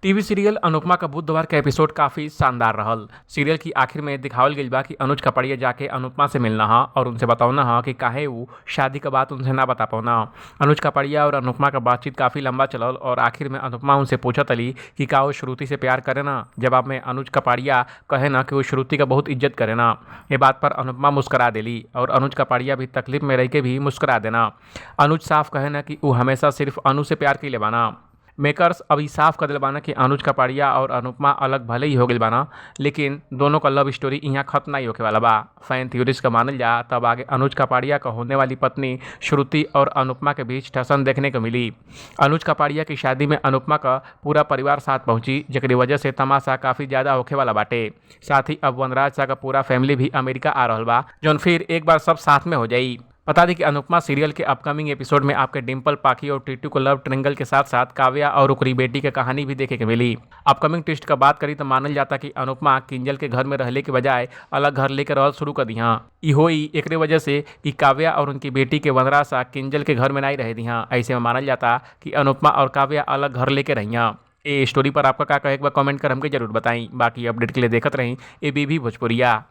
TV serial Anupama का बुधवार का एपिसोड काफी शानदार रहल। सीरियल की आखिर में दिखावल गइल बा कि अनुज कपाड़िया जाके अनुपमा से मिलना हा और उनसे बतावना हा कि काहे ऊ शादी का बात उनसे ना बता पाना। अनुज कपाड़िया और अनुपमा का बातचीत काफी लंबा चलल और आखिर में अनुपमा उनसे पूछत अली कि का वो श्रुति से प्यार करे ना। जवाब में अनुज कपाड़िया कहे ना कि वो श्रुति का बहुत इज्जत करे ना। ये बात पर अनुपमा मुस्करा देली और अनुज कपाड़िया भी तकलीफ में रह के भी मुस्करा देना। अनुज साफ कहे ना कि वो हमेशा सिर्फ अनु से प्यार के बाना। मेकर्स अभी साफ कर दिल बाना कि अनुज कपाड़िया और अनुपमा अलग भले ही हो गइल बाना, लेकिन दोनों का लव स्टोरी यहाँ खत्म नहीं होके वाला बा। फैन थ्योरीज का मानल जा तब आगे अनुज कपाड़िया का होने वाली पत्नी श्रुति और अनुपमा के बीच टसन देखने को मिली। अनुज कपाड़िया की शादी में अनुपमा का पूरा परिवार साथ पहुंची, जकरी वजह से तमाशा काफ़ी ज़्यादा होखे वाला बाटे। साथ ही अब वनराज शाह का पूरा फैमिली भी अमेरिका आ रहल बा, जौन फिर एक बार सब साथ में हो जाई। बता दें कि अनुपमा सीरियल के अपकमिंग एपिसोड में आपके डिम्पल, पाखी और टीटू को लव ट्रेंगल के साथ साथ काव्या और ओकरी बेटी के कहानी भी देखे के मिली। अपकमिंग ट्विस्ट का बात करी तो मानल जाता कि अनुपमा किंजल के घर में रहले के बजाय अलग घर लेकर रहल शुरू कर दिहा। ई होई एकरे वजह से कि काव्या और उनकी बेटी के वनराज शाह किंजल के घर में नहीं रह दिहा। ऐसे में मानल जाता कि अनुपमा और काव्या अलग घर लेके रहिया। ए स्टोरी पर आपका का कहे एक बार कमेंट कर हमके जरूर बताई। बाकी अपडेट के लिए देखत रही ए बी भोजपुरिया।